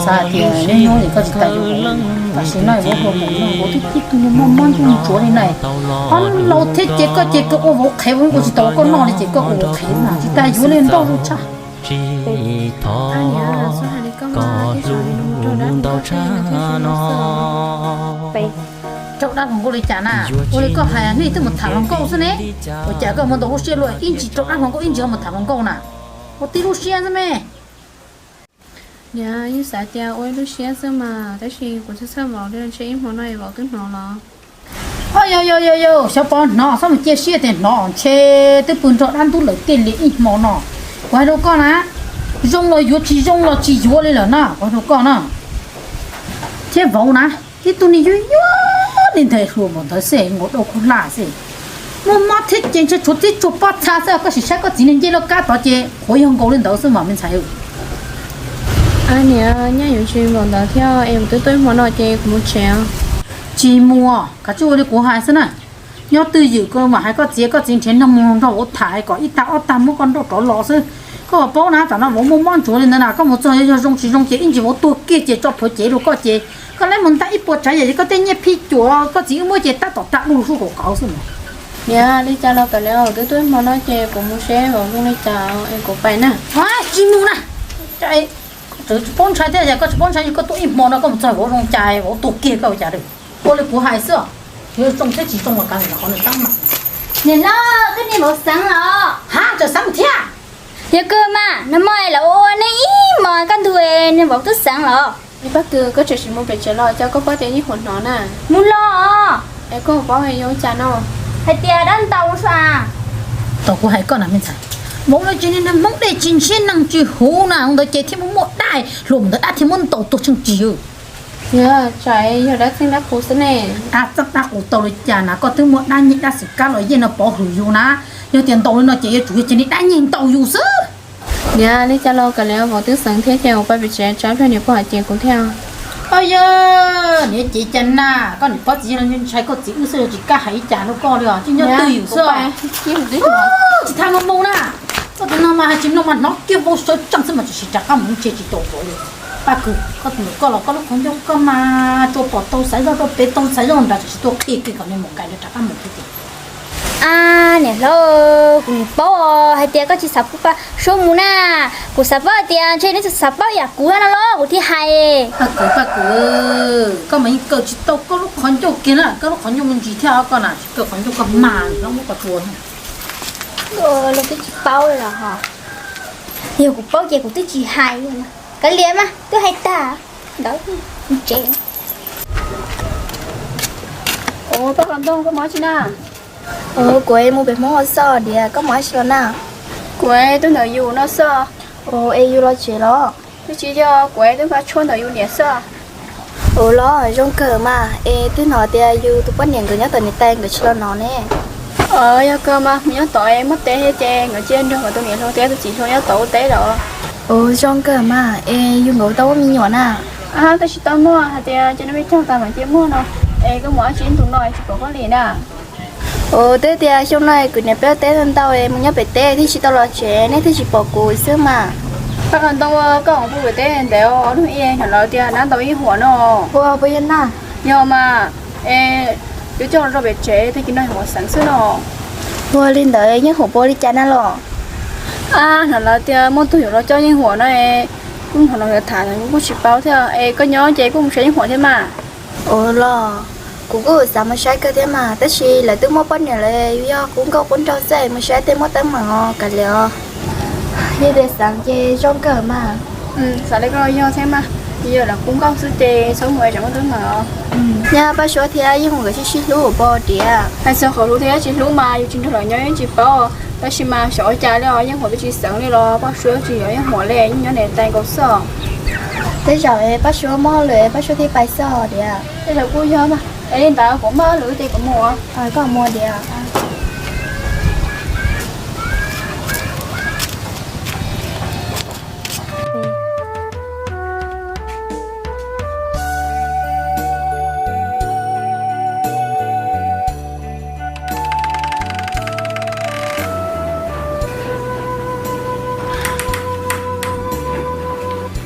Xav hais tias nyob nyob ces koj tsis tas yuav vauv, tam sim no vauv hluas nraug no vauv twb tib tug niag mob mob ntsuj ntsuav li na. Ob hnub laus thiab ces koj ces koj ua vauv qhev, vauv ua tsis tau koj noj li ces koj ua vauv qhev na, tsis tas yuav li ntau li tshaj. Raug dab hluas nkauj li cas na? Ua li koj hais nej twb mus tham hluas nkauj xwb ne. Ua cas koj muaj ntau lub siab luaj ib ntsis raug dab hluas nkauj ib ntsis ho mus tham hluas nkauj na? Ua tib lub siab xwb me. Niam, yeej xav tias ua ib lub siab xwb mas, tab sis kuv txhawj txhawj vauv li, ntshe ib hmo no es vauv twb hnov los. Yog yog yog yog, xyov puas hnov, txhob mus cia siab tias hnov, ntshe twb pw nrog dab ntub lawm tej li ib hmo no. Kuv hais rau koj na, zoo los yuav, tsis zoo los tsis yuav li lawm na, kuv hais rau koj na. Thiab vauv na, tib tug niag yuag yuag li ntawd, hluas npaum ntawd xwb, nkaus dau kub hlab xwb, muaj mob thiab ces ntshe tshuav tib tsuag pob txha xwb, koj sim saib koj txiv niag ncej loj kab tod ces qhuav yog nkaus li ntawd xwb mas me ntxhais. Niam, nyaj yuav tsis npaum ntawd thiab es kuv twb tuaj ib hmo no ces kuv mus tsev. Tsis mus, kav tsij ua li kuv hais xwb na. Nyob twj ywm koj mam hais koj txiv, koj txiv nrhiav neeg mus nrog vauv tham kom ib tag ob tag muab koj nrauj rov los xwb. Koj puas paub na, tam no vauv muaj mob ntsuav li ntawd na, koj mus txog yog zoo tsis zoo ces ib ntsis vauv tuag kiag ces tso plhuav cev rau koj ces koj lawv mus nta ib puas tsav yam ces koj tej nyiaj phij cuam koj txiv wb muab ces tab tom tag du sub kaum kauv xwb mas. Niam, li cas los kav liam, twb tuaj ib hmo no ces kuv mus seb vauv zoo li cas es kuv pais na. Tsis mus na. Tsis paub ntshai thiab, yog koj tsis paub ntshai koj tuaj ib hmo no koj mus txog vauv zoo cas vauv tuag kiag koj ua cas. Ua li kuv hais xwb, yuav zoo thiab tsis zoo los kav liam qhov nws tab mas. Niam hlob, koj niam vauv xeev los? Ha, tseem xeev thiab? Yog kawg mas, nag hmo lawv ua ua neej ib hmos kaj ntug niam vauv twb xeev los. Paj Kws, koj tseem tsis mus pem tsev los cov koj pab tias yeej huam hnov na. Mus los. Es koj paub yuav ua cas no? Hais tias dab ntaus sua. Tau kuv hais koj na me ntxhais, vauv no ces niag hmoob dej tsis ntshiab neeg tsis huv na, ntawd ces thiaj muaj muaj dab, hluas ntawd dab thiaj muab ntaus tuag tsheej tsig. Yog tsam yog dab txeeb dab qus xwb ne. Dab txeeb dab qus tau li cas na, koj twb muaj dab nyiag dab xwm kab los yeej no pov hwm yus na. Yog tias ntaus li no ces yuav tsum yog ces niag dab nyiag ntaus yus xwb. Niam, li cas los kav liam, vauv twb xeev thiab ces kuv pab pem tsev tsam pliag niam pog hais ces kuv thiaj. Yog niam cev cas na, koj niam pog txiv ntshai koj txiv wb xwb, tsis kam hais ib cas rau koj li os, tsis nyob twj ywm xwb. Tsis tau mus mus na, koj tus no mas hais tsis mloog mas hnov kiag vau sawv tsees xwb mas tsis rov qab mus ntshe tsis tau vauv li. Paj Kws, koj tus ntawm koj los koj lub qhov ncauj koj mas tsuas pom tau xaiv zoj rau pem tau xaiv zoj nrad tsis tau qhia kiag kom nws mus kais nws rov qab mus thiab ces. A, niam hlob, kuv nim paub hais tias koj tsis xav pub Paj Suav mus na. Kuv xav paub hais tias ntshe neb xav paub yam kuv no los kuv thiaj hais. Paj Kws, Paj Kws, koj mas yeej kawm tsis tau koj lub qhov ncauj kiag na, koj lub qhov ncauj me ntsis thiab koj na, tsis kawm qhov ncauj koj mas lub qhov tsua. Los twb tsis paub li los ho. Yog kuv paub ces kuv twb tsis hais. Kav liam mas, twb hais tag ntawd tsev. Ua, Paj Kws Ntoo, koj mus dab tsi na? Kuv mus pem Hmoob Hauv Xoj diam, koj mus dab tsi los na? Kuv twb ntawm yus no xwb. Es yus los tsev los? Twb tsis yog, kuv twb nqa tshuaj ntawm yus niam xwb. Ua los zoo kawg mas, es twb hnov tias yus tus poj niam nkawd nyob tom niam tais nkawd tsis los no ne. Yog kawg mas, mus nyob tod muaj teb thiab ces nkawd cia nrog nkawd tus niam hluas thiab tus txiv hluas nyob tod ua teb los. Ua zoo kawg mas, es yus nkawd tau muaj me nyuam na? Tab sis tau muaj, hais tias cov no me caug tas mas cia muaj no. Es koj mus dab tsi ib ntus no tsis pom koj li na? Ua, twb tias xyoo no kuv niam peb ua teb ntau mus nyob pem teb thiaj tsis tau los tsev, nej thiaj tsis pom kuv xwb mas. Paj Kws Ntoo, koj mus pw pem teb ntev ob hnub ib hnov lawv tias dab ntaus yeej huam no. Ua, puas yog na? Yog mas, es yuav coj los rau pem tsev, tag kis no huam xeev xwb no. Ua li ntawd yeej huam puas li cas na los? A, hnov lawv tias muaj tug yuav los coj yeej huam no, kuj hnov lawv tham kuj tsis paub thiab, es koj nyob ces kuj mus saib yeej huam thiab mas. Ua los, kuv kuj xav mus saib kawg thiab mas, tab sis lawv twb muaj poj niam lawm, yus yog qub nkauj qub nraug xwb, mus saib tej muaj teeb meem os kav liam os. Yog tias xav ces zoo kawg mas. Xav li koj yog thiab mas, yog lawv qub nkauj xwb ces txhob mus es tsam muaj teeb meem os. Nyaj Paj Suav thiab Yeej Huam nkawd sib sib hlub pom tias. Hais txog qhov hlub thiab tsis hlub mas yus tsis nrog lawv nyob yeej tsis paub, tab sis mas xyov ua cas li os, Yeej Huam twb tsis xeev li los Paj Suav tsis yuav Yeej Huam li, yeej nyob niam tais nkaus xwb. Tej zaum Paj Suav mob lawm Paj Suav thiaj pais xwb tias. Tej zaum kuj yog mas, es li ntawd kuv mob lawm ces kuv mus. Koj mus tias.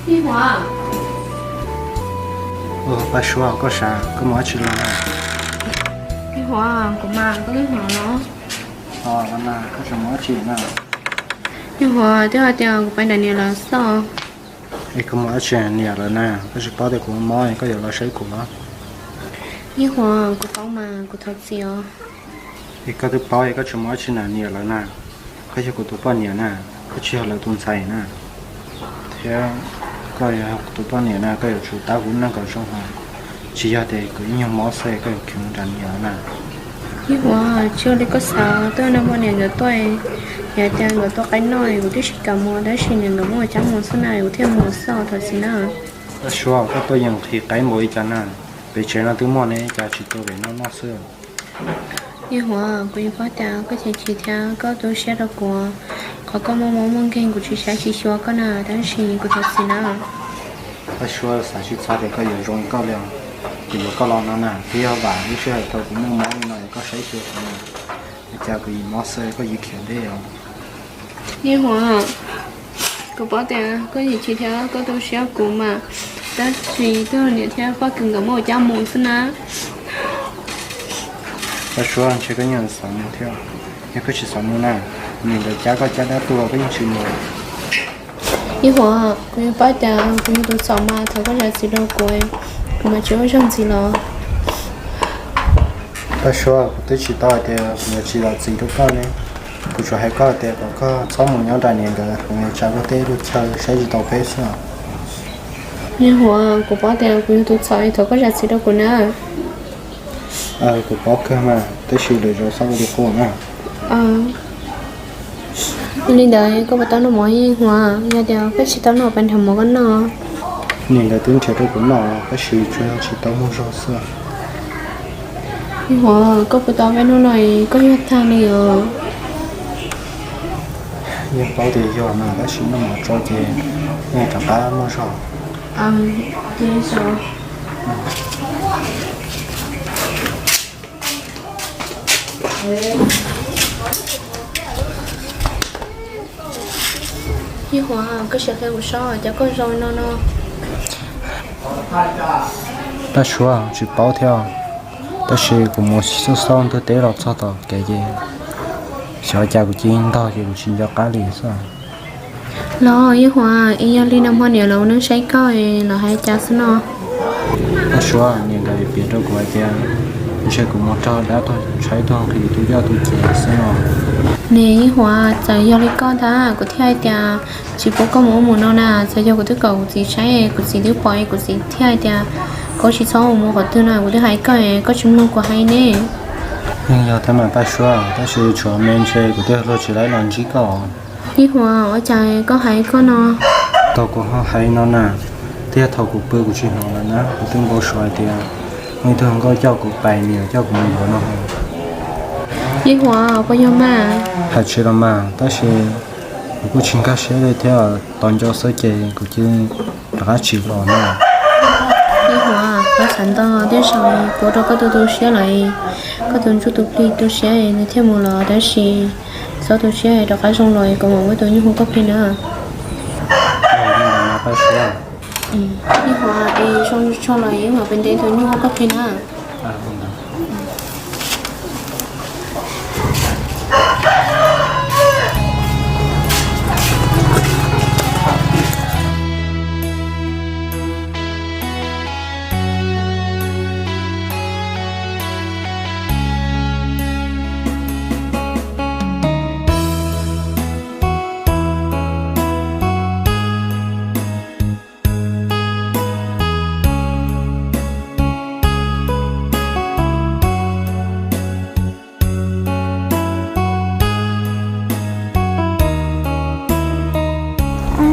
Yeej Huam, Paj Suav, koj sav koj mus dab tsi los na? Nyuj Huav, kuv mas koj twb hnov los? Koj tseem mus dab tsi na? Nyuj Huav, twb hais tias kuv pais nram niam lawv xwb. Es koj mus dab tsi nram niam lawv na? Koj tsis paub tias kuv mob koj yuav los saib kuv los? Nyuj Huav, kuv paub mas kuv thov txim os. Es koj twb paub es koj tseem mus dab tsi nram niam lawv na? Koj yog kuv tus poj niam na, koj tsis yog lawv tus ntxhais na. Thiab koj yog kuv tus poj niam na, koj yuav tsum tab kuv neej kom zoo hos. Tsis yog tias kuv ib nyuag mob xwb koj yuav khiav mus nram niam lawv na. Nyuj Huav, tsis ua li koj xav, twb yog nag hmo niam nkawd tuaj, yog tias nkawd tuaj qaib noj kuv twb tsis kam mus, tab sis niam nkawd muab ua cas mus xwb na, kuv thiaj mus xwb os, thov txim na. Paj Suav, koj tuaj yeem nqhis qaib npaum li cas na? Pem tsev no twb muaj ne, cas tsis tuaj pem no noj xwb? Nyuj Huav, kuv yeej paub tias koj chim chim thiab koj tu siab rau kuv, qhov koj muaj mob muaj nkeeg kuv tsis saib tsis xyuas koj na, tab sis kuv thov txim na. Paj Suav, xav tsis txog tias koj yuav zoo li koj li os. Kuv yuav koj los no na, twb yog vam lub sij hawm thaum kuv muaj mob li no es koj saib xyuas kuv na. Ua cas kuv yim mob xwb koj yim khiav deb os. Nyuj Huav, kuv paub tias koj chim chim thiab koj tu siab kuv mas, tab sis twb yog niam thiab poj kws nkawd muab ua cas mus xwb na. Paj Suav, ntshe koj yeej xav mus thiab. Yog koj tsis xav mus na, niam nkawd cab koj cab dab tuag koj yeej tsis mus. Nyuj Huav, kuv yeej paub tias kuv yog tus txhaum mas thov koj zam txim rau kuv, kuv mam tsis ua zog ntxiv los. Paj Suav, kuv twb tsis tau hais tias kuv yuav tsis zam txim rau koj ne. Kuv tsuas hais koj tias kom koj txhob mus nyob nram niam nkawd, kuv mus tsa koj tej lub chaw saib tsis taus peb xwb. Nyuj Huav, kuv paub tias kuv yog tus txhaum, thov koj zam txim rau kuv na. Kuv paub kawg mas, tab sis lwm zaus txhob ua li qub na. Li ntawd koj puas tau noj mov, Nyuj Huav? Yog tias koj tsis tau noj, pab nrhiav mov koj noj. Niam nkawd twb nrhiav rau kuv noj, tab sis tsuas yog tsis tau muaj zog xwb. Nyuj Huav, koj puas tau peb hnub no koj yuag tag li os? Yeej paub tias yog mas, tab sis noj mov tso ces yeej rov qab muaj zog. Nyuj Huav, koj sim qhia kuv saib cas koj zoo no no. Paj Suav, tsis paub thiab, tab sis kuv mus xauj xauj ntiaj teb los txog tom kev ces xyov cas kuv cia li ntog ces kuv tsis nco qab li xwb. Los Nyuj Huav, es yog li nag hmo niam lawv ua neeb saib koj los hais cas xwb no? Paj Suav, niam nkawd piav rau kuv hais tias ntshe kuv mus raug dab tuag tshaib tuag nqhis tu yoj tu cev xwb no. Ne Nyuj Huav, txawm yog li koj ntag kuv thiaj hais tias tsis pub koj mus ub mus no na, txawm yog kuv twb kom kuv txiv saib, kuv txiv twb pom, kuv txiv thiaj hais tias koj tsis txhob mus mus qhov twg no, kuv twb hais koj, koj tsis mloog kuv hais ne. Yeej yog thiab mas Paj Suav, tab sis tshuav me ntshe kuv twb luag tsis laib los ntsib koj. Nyuj Huav, ua cas koj hais koj no? Thaum kuv ho hais no na, thiab thaum kuv pw kuv tsis hnov lawm na, kuv twb npau suav hais tias muaj ib tug hluas nkauj coj kuv pais, nws coj kuv mus yuav no. Nyuj Huav, puas yog mas? Hais tsis los mas, tab sis kuv kuj tsis nkag siab li thiab, tos nco xwb ces kuv cia li rov qab tsim los na. Nyuj Huav, koj xav ntau, tej zaum kuv ua rau koj tu tu siab lawm, koj tus ntsuj tus plig tu siab nws thiaj mus los, tab sis txhob tu siab, rov qab zoo los kuv mam muab tus nyuj hu koj plig na. Nyuj Huav, es zoo tso los wb mam pais ntes tus nyuj hu koj plig na.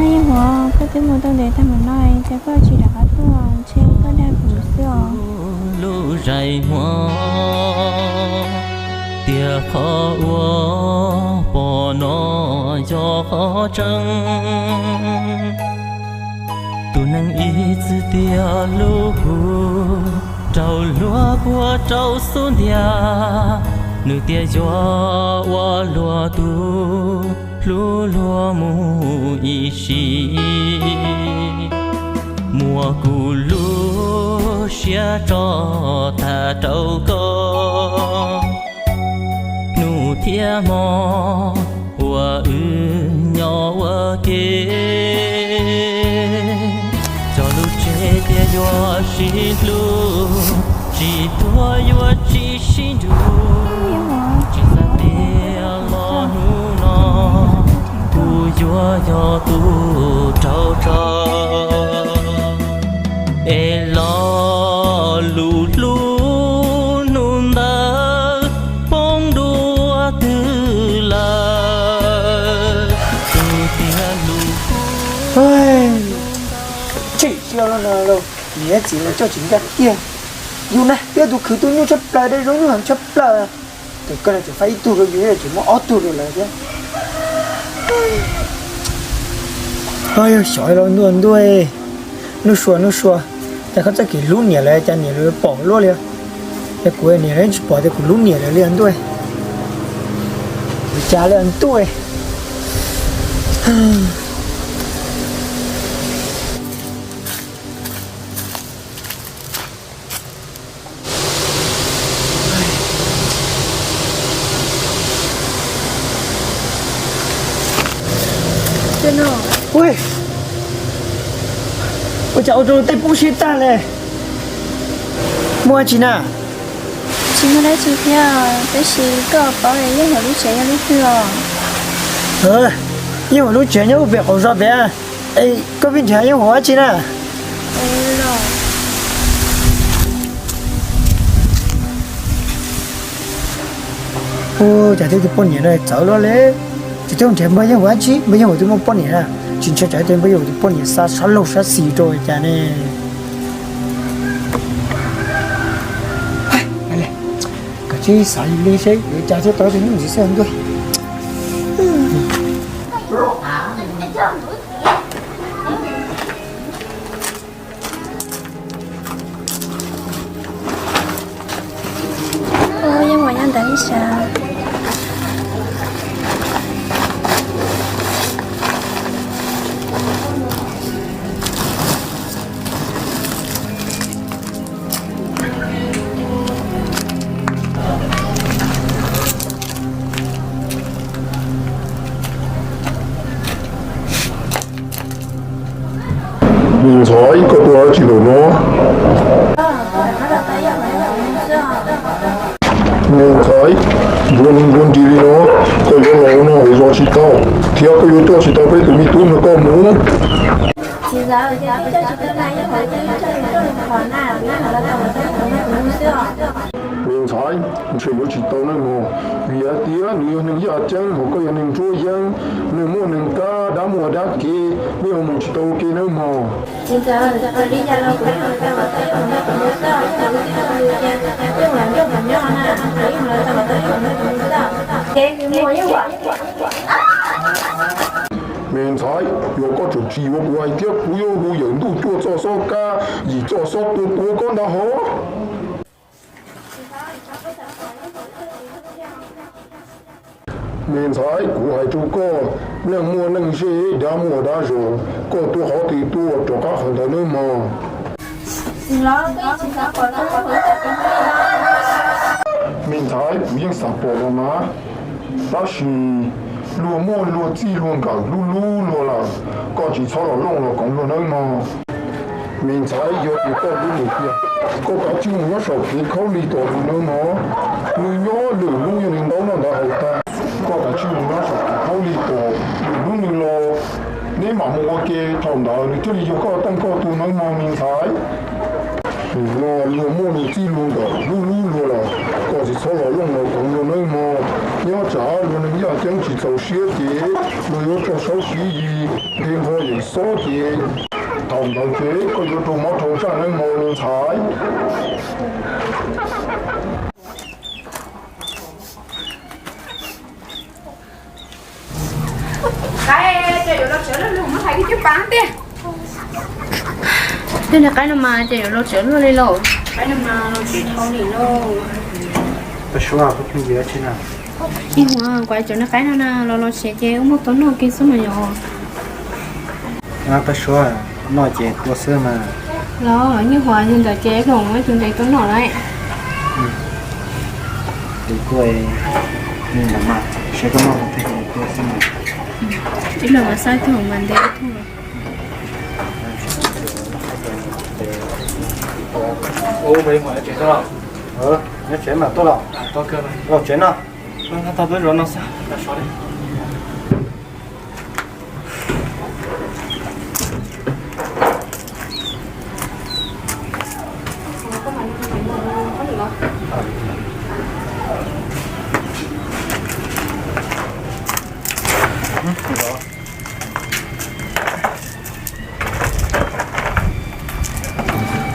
Nyuj Huav, koj twb mus tau ntev tag mus no, cas koj tsis rov qab tuaj, ntshe koj dag kuv xwb os. Lub zais muag tias qhov uas pom no yog qhov tseeb. Tus neeg ib txwm tias lub hu rau luag puag rau xub ntiag, nws tias yuav ua luag tus hlub luag mus ib sim. Muaj kuv lub Siab tso tag rau koj, hnub thiab hmo uas wb nyob ua ke. Cov lus tseg tias yuav sib hlub, tsis tuag yuav tsis sib nrug. Tsis xav tias los hnub no kuv yuav yog tus raug tso. Es lo lus hlub hnub ntawd poob dua twg lawm, tus tiag lus kub. Tshwm sim no los niam txiv los coj tsis ncaj tiag. Yus na twb yog tus khwv tuaj nyuaj tshaj plaws, dej zoo nyuaj heev tshaj plaws. Tus koj no tseem faib ib tug rau yus, tseem muaj ob tug rau lawv thiab. Xyov los ntuj ntuj, Nuj Sua Nuj Sua, cas koj txoj kev hlub niam lawv cas niam lawv pom luaj li. Ces kuv niam lawv tsis pom tias kuv hlub niam lawv li ntuj. Cas li ntuj. Ua cas ua rau tej poob siab tag li? Muaj dab tsi na? Tsis muaj dab tsi thiab, tab sis koj paub Yeej Huam lub tsev yog leej twg os? Yeej Huam lub tsev nyob ua pem qaum zos pem. Es koj pheej nrhiav Yeej Huam ua dab tsi na? Ua cas tej tus poj niam no txawv luaj li. Tsis tau nrhiav npawg Yeej Huam dab tsi, npawg Yeej Huam twb muaj poj niam na. Tsis ntshai tsam tej npawg Yeej Huam tus poj niam xa sab laug sab xis rau cas ne. Kav tsij xav li seb yuav cas thiaj tau tus nyuj ntxiv xwb ntuj. Yeej Huam nyob ntawd ib sab. Me ntxhais, koj tuaj dab tsi lawm no? Me ntxhais, ntuag ntuag nrig li no, koj yuav los no hauv zos tsis tau, thiab koj yuav coj tsis tau peb tus me tub nrog koj mus. Me ntxhais, ntshe yuav tsis tau nawb mog, vim hais tias nws yog neeg yaj ceeb hos koj yog neeg ntsuab yeeb, neeg muaj neeg kab, dab muaj dab kev, nej yuav mus tsis tau ua ke nawb mog. Me ntxhais, yog koj tseem tsis yuav kuv hais thiab kuv yuav hu yawm ntuj cuaj txoj xob kab, yim txoj xob tua tua koj ntag hos. Me ntxhais, kuv hais rau koj, neeg muaj neeg zej, dab muaj dab zos, koj tua qhov twg tuaj rov qab qhov ntawd nawb mog. Me ntxhais, kuv yeej xav pom los mas, tab sis luag muaj luag txij luag nkawm hlub hlub luag lawm, koj tsis txhob los looj los koov luag nawb mog. Me ntxhais, yog tias koj hlub nws tiag, koj kav tsij mus nyob saum kev khaub lig tos nws nawb mog. Nws nyob lwm hnub yog nws ntaub noj ntawd haus tag, koj kav tsij mus nyob saum kev khaub lig tos, lwm hnub nws los neb mam mus ua ke, thaum ntawd nws thiaj li yog koj teej koj tug nawb mog me ntxhais. Luag muaj luag txij luag nkawm hlub hlub luag lawm, koj tsis txhob los looj los koov luag nawb mog. Nyob tsam luag neeg yaj ceeb tsis txaus siab ces luag yuav tso saub siv yig, nte nqho yawm xob ces thaum ntawd ces koj yuav raug mob raug ntsaj nawb mog me ntxhais. Tej niag qaib no mas ces yuav los tsev luaj li lauj. Qaib no mas los tsis dhau li lauj. Paj Suav, koj pheej nyiam dab tsi na? Ib huam kuv cov niag qaib no na los los tsev ces wb muab tau noj kiag xwb mas yog. Paj Suav, noj ces tua xwb mas. Los Yeej Huas, yog ntawd ces ploom muab tus ntawd tuaj noj lawm. Tus kuj, ntawd mas saib koj noj tus twg tus kuj xwb mas. Ib los mas saib tus mas ntev ib tug. Ub, nyob tsev mas tuaj los? Los tsev no.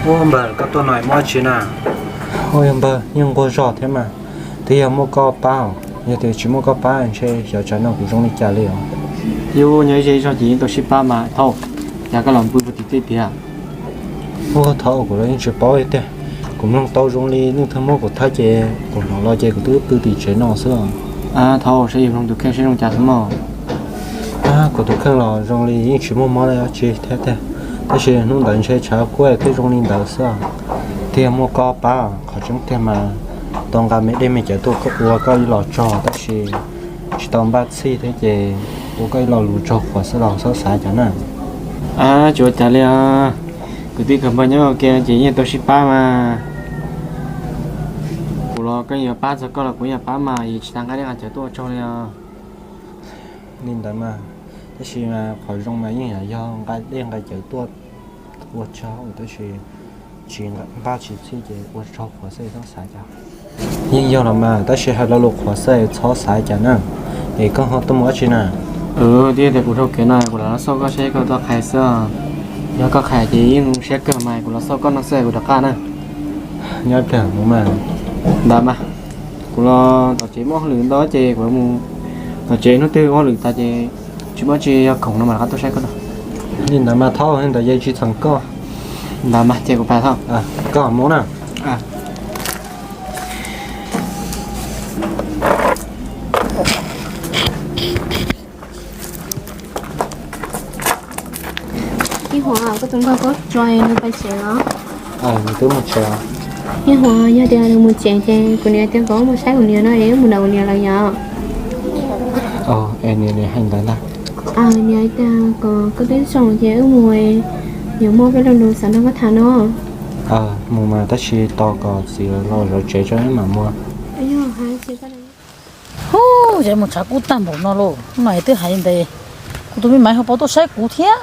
Ua npawg, koj tuaj no muaj dab tsi na? Ua yog npawg, yeej nquag zog thiab mas, twb yog muaj koj pab os, yog tias tsis muaj koj pab ntshe xyov tsam no kuv zoo li cas li os. Yus nyob ze zog ces yeej tau sib pab mas thaum, cas koj los pw puag tim tej tiag? Ua thaum kuv los yeej tsis paub tiag, kuv mloog tau zoo li leej twg muab kuv thab ces kuv hnov los ces kuv twb pw tim tsev no xwb. Thaum saib yus mloog tus kheej saib zoo cas xwb mog. Kuv tus kheej los zoo li yeej tsis muaj mob dab tsi thiab tiag, tab sis hnub ntawd ntshe tshav kub thiaj zoo li ntawd xwb. Thiaj muaj koj pab, qhov tseeb tiag mas tau nqa me dej me cawv tuaj ua koj ib los tsog tab sis tsis tau npaj txhij thiab ces ua koj ib lo lus raug qhuav xwb los txhob xav cas na. Tsis ua cas li os, kwv tij kwv npawg nyob ua ke ces yeej tau sib pab mas. Kuv los koj yuav pab txog koj los kuv yeej pab mas, yeej tsis tas nqa dej nqa cawv tuaj ua tsog li os. Li ntawd mas, tab sis mas qhov zoo mas yeej yog nqa dej nqa cawv tuaj ua tsog tab sis tsis npaj tsis txhij ces ua raug qhuav xwb txhob xav cas. Yeej yog los mas tab sis hais lo lus qhuav xwb txhob xav cas na. Es koj ho tuaj mus dab tsi na? Twb tias kuv raug kev no kuv los xauj koj saib koj tuaj qhia xwb. Yog koj qhia ces yeej siab kawg mas kuv los xauj koj no xwb kuv rov qab na. Nyob pliag mus mas. Ntawd mas, kuv los tom tsev muaj hauj lwm ntau ces kuv mus tom tsev, hnub twg hauj lwm tas ces tsis muaj tsi yog khoom no mas rov qab tuaj saib koj no. Li ntawd mas thaub, li ntawd yeej tsis txheem koj. Ntawd mas ces kuv pais thaub. Koj mus na. Yeej Huas, koj tus npawg Koob Tsuas nws pais tsev los? Nws twb mus tsev. Yeej Huas, yog tias nws mus tsev ces kuv niam tias kom wb mus saib kuv niam no es wb mus nram kuv niam lawv yom. Es niam hais ntawd ntag. Niam tias kom koj twb zoo ces wb mus, yuav muaj peb lo lus xav nrog koj tham no. Mus mas tab sis tos kom txiv los zov tsev tso wb mam mus. Hu, ces mus tshav kub tag npaum no lauj, no es twb hais li ntawd, kuv tus me maiv ho puas tuaj saib kuv thiab.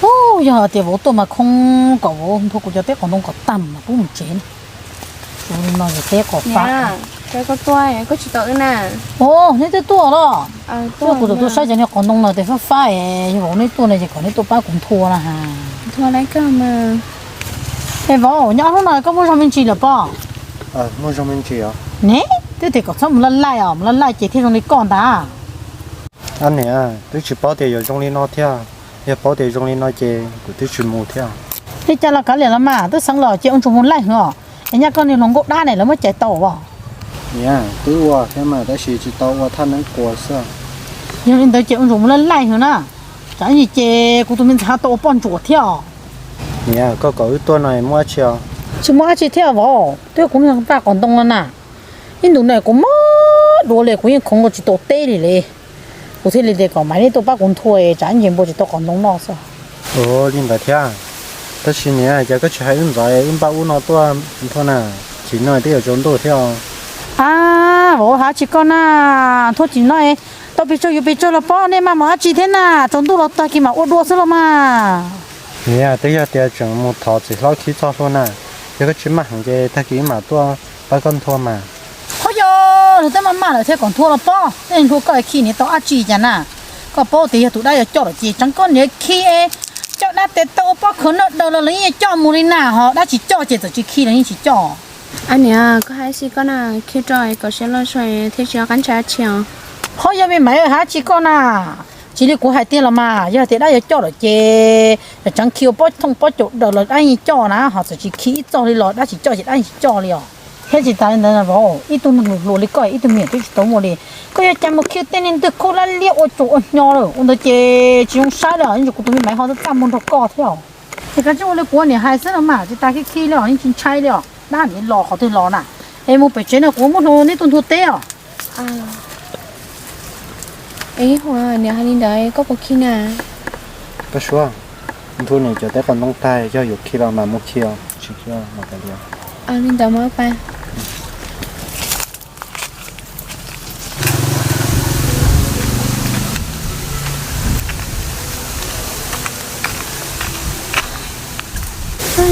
Hu, yog hais tias vauv tuaj mas khoov kom vauv nthua kuv cov teb qos ntoo kom tag mas kuv mus tsev na. Tus no yog teb qos fab. Os, neb twb tuaj los? Tuaj, kuv tus tuaj saib cov niag qos ntoo no tes fab fab es yog vauv neb tuaj no ces kom neb tuaj pab kuv nthua na. Es vauv, nyob ob hnub no koj muaj zog me ntsis lawm pob? Ne, twb tias kom txhob mus laj laij os, mus laj laij ces thiaj zoo li koj ntag. Niam, twb tsis paub tias yuav zoo li no thiab, yog paub tias zoo li no ces kuv twb tsis mus thiab. Li cas los kav liam los mas, twb xeev los ces ua ntsuas mus laij hwv os. Es nyaj koj niag hluas nkauj dab ne lawv muab cais tau as? Niam, twb ua thiab mas tab sis tsis tau ua thaj neeb quas xwb. Yog li ntawd ces ua ntsuas mus laj laij hwv na, tsam ib ntsis ces kuv tus me ntxhais tau ua poj ntsuam thiab os. Niam, koj kom wb tuaj no muaj dab tsi os? Tsis muaj dab tsi thiab vauv, twb kuv niag npaj qos ntoo no na. Ib ntus no kuv mob dua li kuv yeej khoov nkaus tsis tau teb li li. Kuv thiaj li tias kom maiv neb tuaj pab kuv nthua tsam ib ntsis npua tsis tau qos ntoo noj xwb. Ua li ntawd thiab, tab sis niam, cas koj tsis hais wb ntxov wb npaj ub no tuaj nthua na, chim no twb yuav tsaus ntuj thiab os. A, vauv, hais dab tsi koj na, nthua chim no tau pes tsawg yuav pes tsawg los pob, nej maj mus dab tsi thiab na, tsaus ntuj los tag kis mam ua dua xwb los mas. Niam, twb yog tias tseem mus thov txiv hlob khib txoj hlua na, yog koj tsis maj heev ces tag kis wb mam tuaj pab koj nthua mas. Ho yog, nws twb maj maj lawm thiab kom nthua los pob, tej hlua koj khi niam tau dab tsi cas na. Koj paub tias yog tus dab yuav coj lawm ces tseev koj niam khi, coj dab tes taw ua pob khuav noj daws los lawv yeej coj mus li na, ho dab tsis coj ces txawm tsis khi los yeej tsis coj. A niam, koj hais dab tsi koj na, khi rau kom siab loj zog thiab tsis nco qab ntshai dab tsi os. Ho yog me maiv, hais dab tsi koj na, tsis li kuv hais tiag los mas, yog tias dab yuav coj lawm ces tseev khi ua pob thooj pob caus daws los dab yeej coj na, ho txawm tsis khi ib txoj li los dab tsis coj ces dab yeej tsis coj li os. Thiab tsis tas li ntawd vauv, ib tug neeg hluas hluas li koj ib tug me nyuam twb tsis tau muaj li, koj yuav cas mus khi tej niag ntwg khaub lab liab ua tsuas ua hnyo lawm, ua ntawd ces tsis zoo saib li os, ib ntsis kuv tus me maiv ho txaj muag nrog koj thiab os. Es koj tsis ua li kuv niam hais xwb los mas, tsis tas khib khib li os, yeej tsis ntshai li os, dab niag los qhov twg los na. Es mus pem tsev no kuv muab hlua neb tuaj nthua teb os. Niam hais li ntawd koj puas khib na? Koj suav, nthua niam cov teb qos ntoo tag yog yuav khib los mas mus khib os, tsis khib los kav liam. Li ntawd mas pab.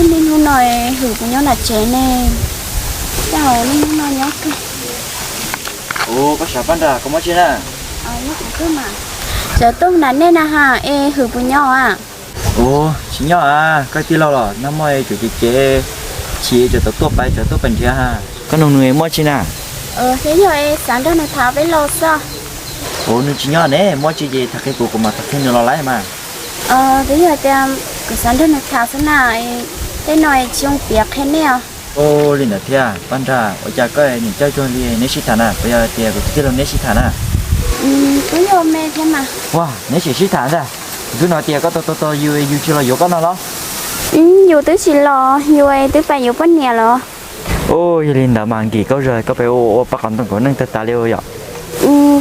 Niaj hnub no hwm puas nyob nram tsev ne? Cas niaj hnub no nyob kawg. Ua koj sav Paj Nra koj mob tsi na? Cov tuaj nram nej na ha, es hwm puas nyob a? Ua tsis nyob a, koj tij laug los nag hmo es tseem cev cev, chim tseem tau tuaj pais tseem tuaj pais nrhiav ha. Koj nug nws muaj tsi na? Thiab yog es xav nrog nws tham peb los xwb. Ua nws tsis nyob ne, muaj tsi ces tham qhia kuv, kuv mam tham qhia nws los lawm mas. Twb yog tias kuv xav nrog nws tham xwb na, tej no tsis zoo piav qhia nej os. Ua li ntawd thiab Paj Nra, ua cas koj niam coj cuag li neb sib tham na, puas yog tias kuv tus tij laug neb sib tham na? Twb yog me thiab mas. Ua neb tseem sib tham ntag. Kuv twb hnov tias koj tos tos tos yus, yus tsis los yuav koj no los? Yus twb tsis los, yus twb pais yuav poj niam los. Ua yog li ntawd mas nkim koj zog, koj pheej ua ua pab qos ntoo nkawd neej tag tas li yom?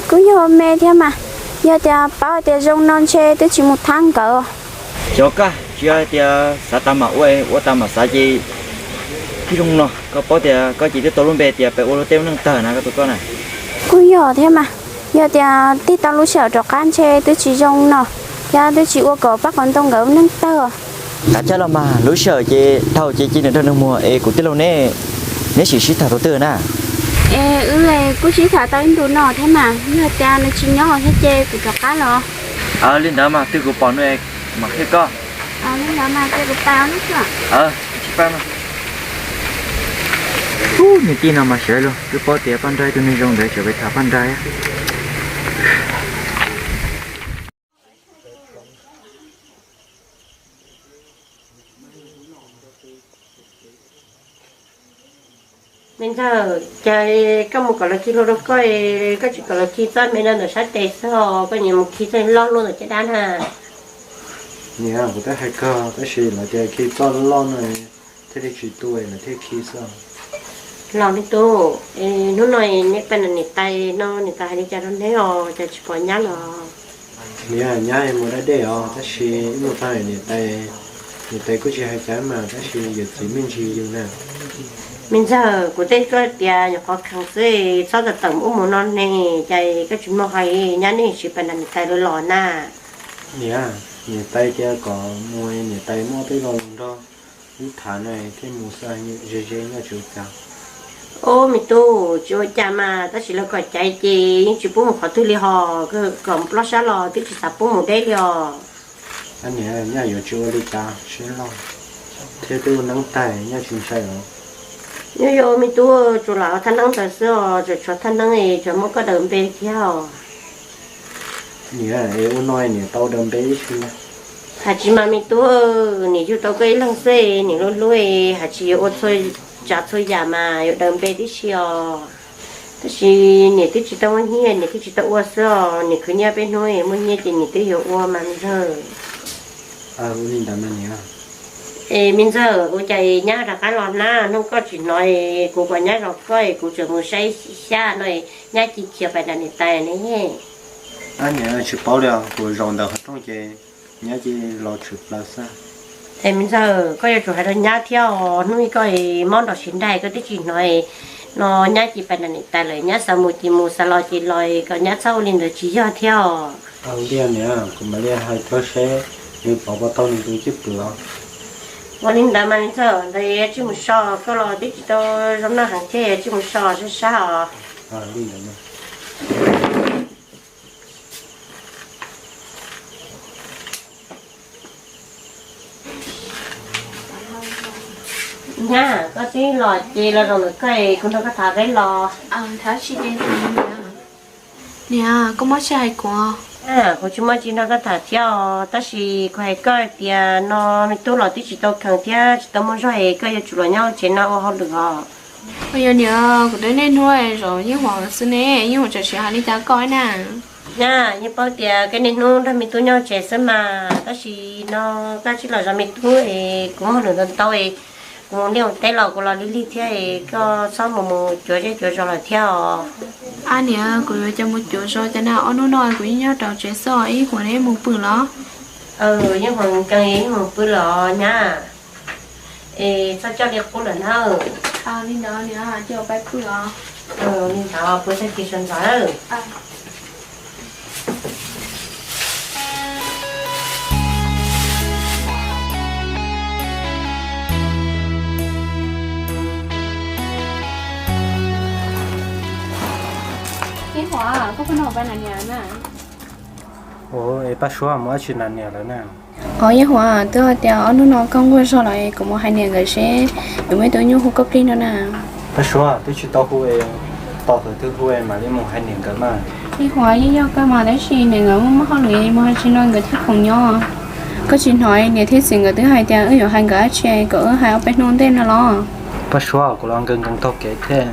Kuj yog me thiab mas, yog tias paub tias zoo no ntshe twb tsis mus thab nkawd. Xyov koj, tsis yog tias xav tas mam ua, ua tas mam xav ces twb zoo no. Koj paub tias koj ces twb tau lub npe tias peb ua luag tej neej tawg na koj tus koj na. Kuj yog thiab mas, yog tias tig tau lub sij hawm rov qab ntshe twb tsis zoo no, yog twb tsis ua kom pab qos ntoo nkawd neej tawg. Kav tsij los mas, lub sij hawm ces dhau ces cia nws nrog nws mus es kuv tij laug neb, neb sim sib tham thaum twg na? Es wb kuj sib tham tau ib ntus no thiab mas, yog tias nws tsis nyob thiab ces kuv rov qab los. Li ntawd mas twg kuv pom nws mam qhia koj. Li ntawd mas cia kuv pais os. Tsis pais mas. Ub, niag tij no mas sawv los twb paub tias Paj Nra tus neeg zoo ntawd tseem pais tham Paj Nra. Me ntxawg, cas koj mus kom lawv khi hlua rau koj, koj tsis kom lawv khi txoj me no ntawm sab tes xwb os, koj nyiam mus khi txoj loj luaj ntawm caj dab na. Niam, kuv twb hais kawg tab sis lawv tias khi txoj loj no thiaj li tsis tu lawv thiaj khi xwb. Los me tub, hnub no neb pab niam tais no niam tais hais li cas rau neb os, cas tsis pom nyab los? Niam, nyab mus da dej os, tab sis wb mus txog niam tais, niam tais kuj tsis hais cas mas tab sis yawm txiv me ntsis yus na. Me ntxawg, kuv teb koj tias nyuam qhuav kheev xwb, txhob tawm tawm ub mus no ne, cas koj tsis mloog hais nyab neb tsis pab niam tais lawv los na. Niam, niam tais tias kom mus niam tais muab peb lo lus nrog wb tham no thiaj mus xwb, ze ze nyob tsis ua cas. Ub me tub, tsis ua cas mas, tab sis lawv kom caiv ces yeej tsis pub mus qhov twg li hos, kom mus plob sab los twb tsis xav pub mus deb li os. Niam, nyab yuav tsis ua li cas, siab loj thiab twb ua neeb tag nyab tsis ntshai los? Nyab yuav me tub, tsuas lam thaj neeb ntawd xwb os, tseem tshuav thaj neeb es tseem muab koj daws npe thiab os. Niam, es ua no niam tau daws npe ib si na? Hais tsis mas me tub, niam yug tau koj ib leeg xwb, niam hlub hlub, hais tsis yuav ua txhua tsav txhua yam mas yuav daws npe tib si os. Tab sis niam twb tsis tau muaj nyiaj, niam twb tsis tau ua xwb os, niam khwv nyiaj peb hnub, muaj nyiaj ces niam twb yuav ua mas me ntxawg. Ua li ntawd mas niam. Es me ntxawg, ua cas nyab rov qab los na, hnub koj tsis hnov kuv kom nyab zov koj es kuv tseem mus saib xyab no, nyab cia khiav pais nram niam tais ne. Niam tsis paub li os, kuv zaum ntawm qhov rooj ces nyab cia los tshwm plaws xwb. Es me ntxawg, koj yuav tsum hais rau nyab thiab os, hnub ib koj mob nrog siv nraim koj twb tsis hnov no, nyab cia pais nram niam tais lawm, nyab xav mus ces mus, xav los ces los, kom nyab txhob ua li ntawd tsis yog thiab os. Ua li niam, kuv mam li hais rau seb nws pov puas tau nws tus cwj pwm os. Ua li ntawd mas me ntxawg, ntawd yuav tsum mus so, koj los twb tsis tau zoo noj heev thiab, yuav tsum mus so sab sab os. Nyab, koj twb los ces los zaum ntawm koj, kuv nrog koj tham peb los. Niam, koj muab sij hais kuv. Kuv tsis muaj tsis nrog koj tham thiab os, tab sis kuv hais koj tias no me tub los twb tsis tau kheev thiab tsis tau muaj zog es koj yuav tsum los nyob hauv tsev no ua hauj lwm os. Ua yog niam, kuv twb niaj hnub zaum yeej ua xwb ne, yeej ua tseem siv hais li cas koj na. Nyab, yeej paub tias koj niaj hnub nrog me tub nyob tsev xwb mas, tab sis no koj tsis los zov me tub es kuv muaj hauj lwm ntau ntau es kuv mus liaj mus teb los kuv los lig lig thiab es koj txhob mus mus cuav zej cuav zos lawm thiab os. Ab niam, kuv yuav coj mus cuav zos cas na, ob hnub no kuv yeej nyob rau tsev xwb os. Ib huam neb mus pw los? Yeej huam nkees mus pw los nyab, es txhob coj li qub lawm na. Li ntawd niam, cia peb pw os. Li ntawd pw tag kis sawv ntxov. Ib huam, koj pheej nrog pab nas niam na? Ua, es Paj Suab mus dab tsi nas niam lawm na? Os Yeej Huam, twb hais tias ob hnub no koj nquag zog lawm es kuv mus hais niam nkawd seb yuav muaj ib tug nyuj hu koj plig no na. Paj Suab, twb tsis tau hu es, tos thaum twg hu es mam li mus hais niam nkawd mas. Yeej Huam, yeej yog kawg mas, tab sis niam nkawd muaj muaj hauj lwm mus hais tsis no nkawd thiaj khoom nyob. Koj tsis hnov niam thiab txiv nkawd twb hais tias wb yuav hais nkawd dab tsi kom wb hais ob peb hnub ntej no los? Paj Suab, kuv los nkees nkees taug kev thiab,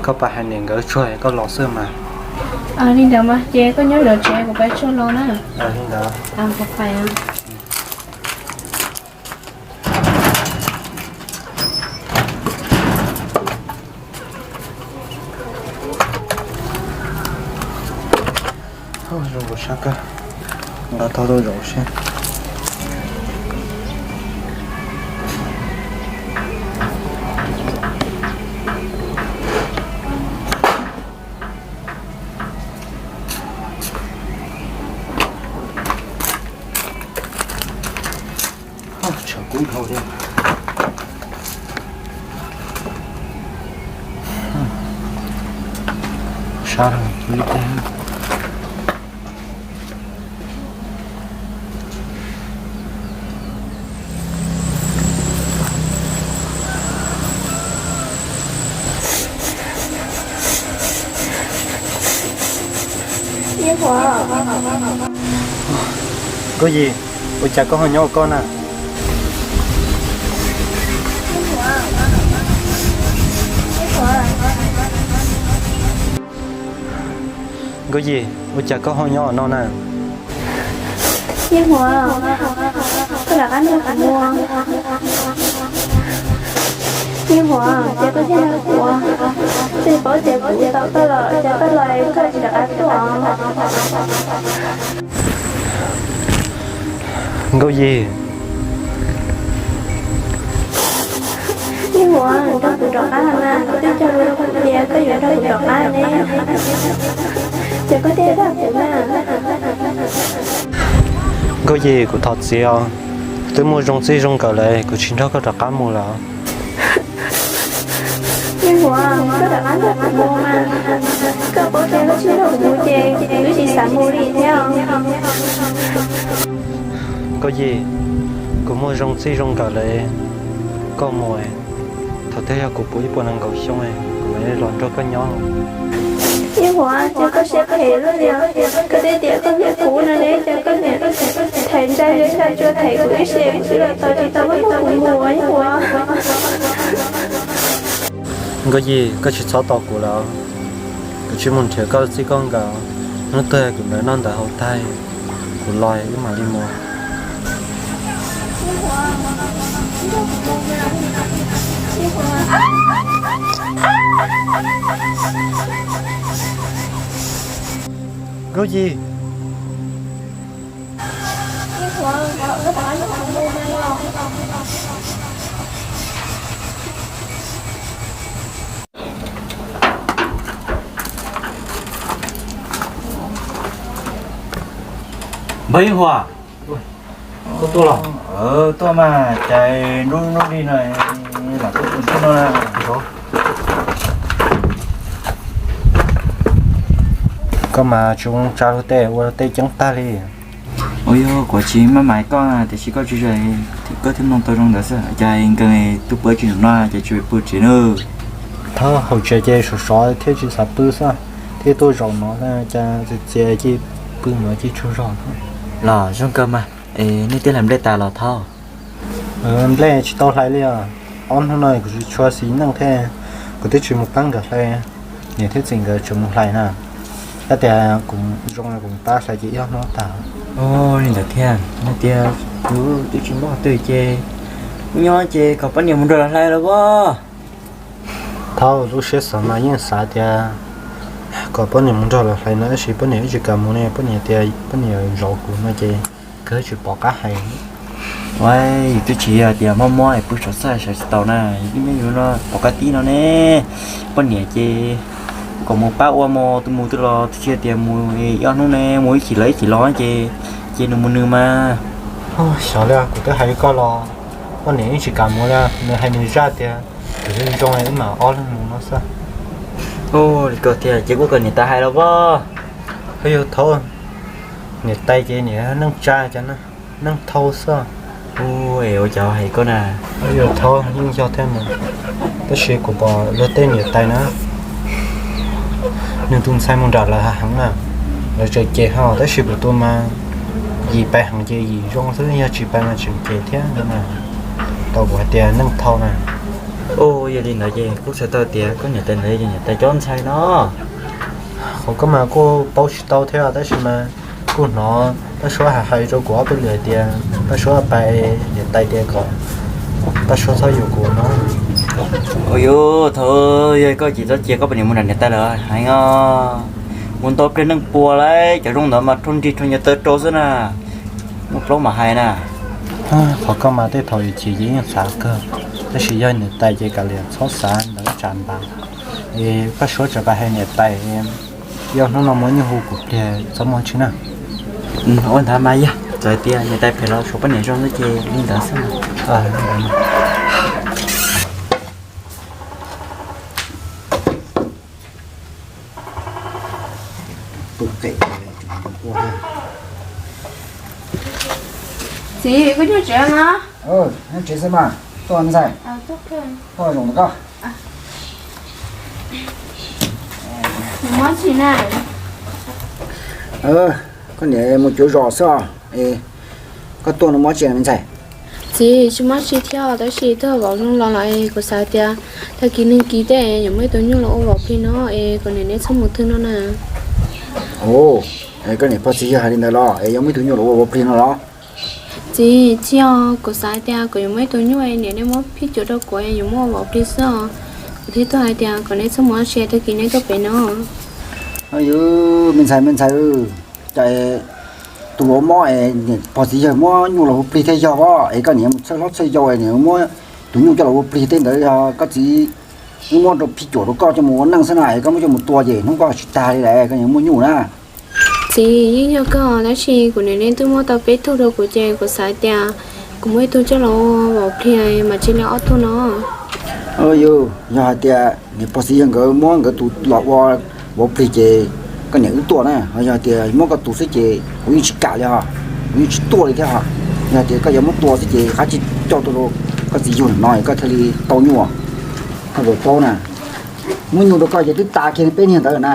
koj pab hais niam nkawd tsuag koj los xwb mas. Li ntawd mas ces koj nyob zov tsev kuv pab tsuag los na. Li ntawd. Zoo nkaus sab kawg, nqa tau rau zaum seb. Tshav kub dhau li. Sab li teb. Nkauj Yim, ua cas koj ho nyob ua koj na? Nkauj Yim, ua cas koj ho nyob no na? Yeej Huam, koj rov qab nrog kuv mus. Yeej Huam, ces koj thiaj nrog kuv, koj paub tias kuv tau koj los, ces koj los koj tsis rov qab tuaj. Nkauj Yim. Yeej Huam, nrog kuv rov qab los mas, koj twb cog lus rau kuv tias koj yuav nrog kuv rov qab ne, ces koj thiaj dag kuv na. Nkauj Yim, kuv thov txim os, twb muaj zoo txij zoo nkawm lawm kuv tsis nrog koj rov qab mus lawm. Yeej Huam, koj rov qab nrog kuv mus mas, koj paub tias koj tsis nrog kuv mus ces kuv twb tsis xav mus li thiab os. Nkauj Yim, kuv muaj zoo txij zoo nkawm lawm, koj mus, thaum twg yog kuv puv ib puas nees nkaum xyoo, kuv mam los nrog koj nyob. Yeej Huam, ces koj siab phem luaj li os, koj twb tias koj hlub kuv no ne, ces koj niam them ntsa ze ntsa tsua them kuv ib siab, kuv los tau tsis tau koj nrog kuv mus Yeej Huam. Nkauj Yim, koj tsis txhob tos kuv lawm, kuv tsis mus nrhiav koj txij koj nkawm, hnub twg kuv ntawv noj ntawv haus tag, kuv los wb mam li mus. Nkauj Yim. Npawg Yeej Huam, koj tuaj los? Tuaj mas, cas nruab nruab li no, mam tuaj tus ntsuj no. Koj mas tsis tsa luag tej, ua tej ceeb tag li. Ua yog kuv tsis maj mam koj tiam sis koj tsis zais, koj thiaj mloog tau zoo ntawd xwb. Cas nkees tuaj pw tsis zaum no ces tsis pw tsev na. Thov hauv tsev ces sov sov thiab tsis xav pw xwb, thiab tuaj zaum no cas txias txias ces pw no ces tsaug zog. Los zoo kawg mas, nej twb hlais nplej tas los thov? Nplej tsis tau hlais li os. Ob hnub no kuv tsis tshua xis neej thiab, kuv twb tsis mus pab nkawd hlais, niam thiab txiv nkawd tseem mus hlais na. Yog tias kuv zoo kuv pab hlais ces ib ob hnub tag. Ua li ntawd thiab, yog tias kuv twb tsis muaj qhov twg ces kuv nyob ces kom poj niam mus nrog los hlais los as. Thaum lub siab xav mas yeej xav tias kom poj niam mus nrog los hlais no tab sis poj niam ib tsis kam mus ne, poj niam tias poj niam zov kuv no ces kuv tsis pom qab hais. Ua, yus twb tsis yog tias mob mob es pw saum txaj sawv tsis tau na, yus twb nyob yus no pom qab tib no ne. Poj niam ces kom mus pab ua mos tus mus twg los twb tsis yog tias mus ib ob hnub ne, mus ib chim los ib chim los ces, ces nws mus nws mas. Xyov li kuv twb hais li koj los poj niam yeej tsis kam mus li, nws hais nws zaj tias kuv zoo zoo wb mam ob leeg mus no xwb. Ua li ko tiag ces kuj kom niam tais hais los as. Yog thaum niam tais ces niam neej tsa cov neej thau xwb. Ua, es ua cas hais koj na. Yog thaum yeej yog thiab mas, tab sis kuv pom luag tej niam tais na, nws tus ntxhais mus nram lawv heev na, lawv tseem cem ho tab sis kuv tus mas yim pais heev ces yim zoo xwb, yog tsis pais mas tseem cem thiab no na. Tau kuv hais tias neej thau na. Ua, yog li ntawd ces kuj txhais tau tias koj niam tais ntawd yog niam tais cov ntxhais no. Qhov koj mas kuj paub tsis tau thiab tab sis mas kuj hnov pab suab hais hais rau kuv ob peb lwm hais tias pab suab pais niam tais tias kom pab suab txhob yuav kuv no. Ua yus thaum yog koj ces txhob cia koj poj niam mus nram niam tais lawm heev os. Mus nto pliag neej puas lauj, cov zoo ntawd mas rho nrig rho nyias taw rau xwb na. Muaj plaub mam hais na. Qhov koj mas tej thaum yuav chim ces yeej xav kawg, tab sis yog niam tais ces kav liam txhob xav ntawd tsam npam. Es pab suab tsam pais hais niam tais, yog hnub no muaj nyuj hu kuv pliag txhob muaj tsis na. Ua ntawd mas yog txawm tias niam tais phem los suav poj niam zoo xwb ces li ntawd xwb. Txiv, koj nyob tsev no? Nyob tsev xwb mas. Tuaj ntxhais. Tuaj zoo koj. Koj niam mus cuav zos xwb os. Koj tuaj no muaj tsi me ntxhais? Txiv, tsis muaj tsi thiab tab sis tuaj vauv zoo los lawm es kuv xav tias tag kis neeg kis tej yuav muaj ib tug nyuj los ua vauv plig no es kuv niam neb txhob mus twg no na. Koj niam pog txiv yawg hais li ntawd los es yuav muaj ib tug nyuj los ua vauv plig no los? Txiv, tsis yog, kuv xav tias kuv yuav muaj ib tug nyuj es niam neb muab phij cuam rau kuv es yuav muab ua vauv plig xwb os. Kuv thiaj tuaj hais tias kom neb txhob mus ua si tag kis neb tuaj pem no. Yus me ntxhais, me ntxhais, cas tus vauv mob es niam pog txiv yawg muab nyuj los ua plig thiaj yog os. Es koj niam mus txhawj hlob txhawj yau es niam muab tus nyuj coj los ua plig tej ntawd yog koj txiv wb muab rau phij cuam rau koj coj mus ua neej xwb na, es koj muab coj mus tua ces hnub koj tsis tag li lawm, koj niam muaj nyuj na. Txiv, yeej yog kawg tab sis kuv niam neb twb muab tau peb tug rau kuv ces kuv xav tias kuv muaj ib tug coj los ua vauv plig mas tsis li ob tug no. Yog hais tias niam pog txiv yawg nkawd muab nkawd tus los ua vauv plig ces koj niam wb tuaj na, ho yog hais tias muab koj tus xwb ces kuv yeej tsis kam li os, kuv yeej tsis tuaj li thiab os. Yog hais tias koj yuav muab tua xwb ces qab tsis coj tuaj rau koj txiv yug no koj thiaj li tau nyuj. Koj puas paub na, muab nyuj rau koj ces twb tas kiag peb niag ntawd na.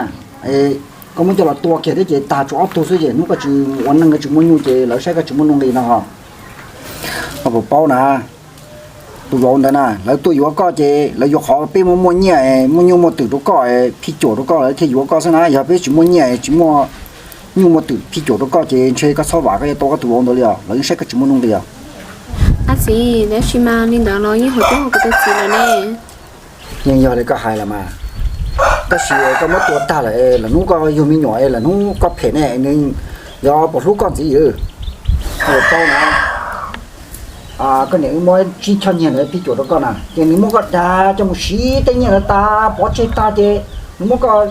Koj muab coj los tua kiag thiab ces tag tsuas ob tug xwb ces hnub koj tsis ua neej koj tsis muaj nyuj ces lawv saib koj tsis muaj nuj nqis no ho. Koj puas paub na, tus vauv ntawd na lawv tuaj yuav koj ces lawv yuav qhov peb muaj muaj nyiaj muaj nyuj muaj twm rau koj, phij cuam rau koj lawv thiaj yuav koj xwb na. Yog peb tsis muaj nyiaj tsis muaj nyuj muaj twm phij cuam rau koj ces ntshe koj txhob vam koj yuav tau koj tus vauv ntawd li os, lawv yeej saib koj tsis muaj nuj nqis os. Ab txiv, tab sis mas li ntawd los yeej hauv tub hauv kuv tus txiv lawm ne. Yeej yog li koj hais lawm mas, tab sis koj muab tua tag lawm es lawm hnub koj yug me nyuam es lawm hnub koj phem ne nws yuav puas hlub koj ntxiv. Koj puas paub na, koj niam wb muab tsib choj nyiaj ntawd phij cuam rau koj na ces nws muab koj dag coj mus siv tej nyiaj ntawd tas pov tseg tag ces nws muab koj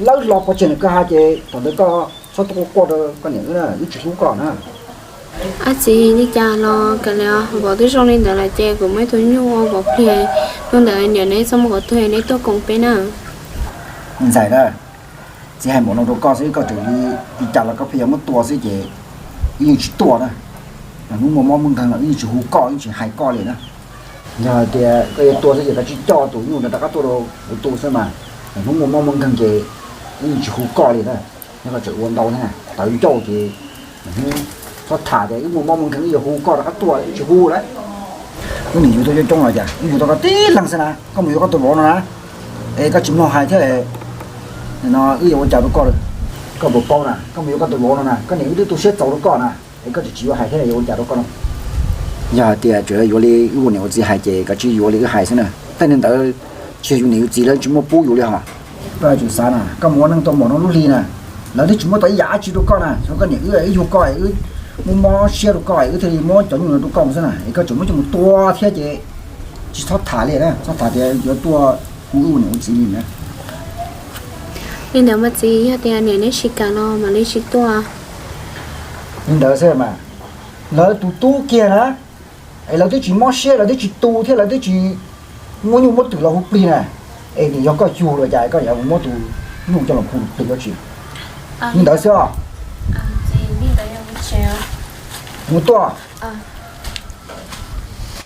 lawb hlo pov tseg ntawm kwj ha ces thaum ntawd koj txhob tuaj quaj quaj rau koj niam wb na, wb tsis hlub koj na. Ab txiv, li cas los kav liam, vauv twb zoo li ntawd lawm ces kuv muaj ib tug nyuj ua vauv plig, hnub ntawd niam neb txhob mus qhov twg neb tuaj koom peb na. Me ntxhais na, txiv hais npaum no rau koj xwb koj tseem li cas los koj pheej yuav muab tua xwb ces wb yeej tsis tuaj na. Lawm hnub muaj mob muaj nkeeg los wb yeej tsis hu koj wb yeej tsis hais koj li na. Yog hais tias koj yuav tua xwb ces koj tsis coj tus nyuj ntawd rov qab tuaj rau kuv tu xwb mas, lawm hnub muaj mob muaj nkeeg ces wb yeej tsis hu koj li na. Yog koj tseem ua ntau thiab tawv ncauj ces lawm hnub txhob tham tias wb muaj mob muaj nkeeg wb yuav hu koj rov qab tuaj, wb tsis hu lawm. Wb niam yug tau coob coob los cas wb yug tau koj tib leeg xwb na, koj mus yuav koj tus vauv no na, es koj tsis mloog hais thiab no wb yuav ua cas rau koj lawm. Koj puas paub na, koj mus yuav koj tus vauv no na, koj niam wb twb tu siab txaus rau koj na, es koj tseem tsis yuav hais thiab yuav ua cas rau koj no? Yog tias tseem yuav li wb ua niam ua txiv hais ces koj tsis yuav li wb hais xwb na. Tej neeg ntawd tsis yog yus niam yus txiv, lawv tsis muaj pub yus li hos. Koj tsum xav na, koj mus ua neej tau npaum no lub hli na, lawv twb tsis muab tau ib yam dab tsi rau koj na, tsuas koj niam wb, wb yug koj es wb muab mob siab rau koj es wb thiaj li muab cov nyuj no rau koj xwb na, es koj tseem muab coj mus tua thiab ces tsis txhob tham li na, txhob tham tias yuav tuaj hu wb ua niam ua txiv li na. Li ntawd mas txiv, yog tias niam neb tsis kam los mam li tsis tuaj. Li ntawd xwb mas, lawv tus tub kiag na, es lawv twb tsis mob siab, lawv twb tsis tu thiab lawv twb tsis muab nyuj muab twm los hu plig na, es nim yog koj yug los cas koj yuav muab tus nyuj coj los hu plig dab tsi? Li ntawd xwb os. Mus tuaj.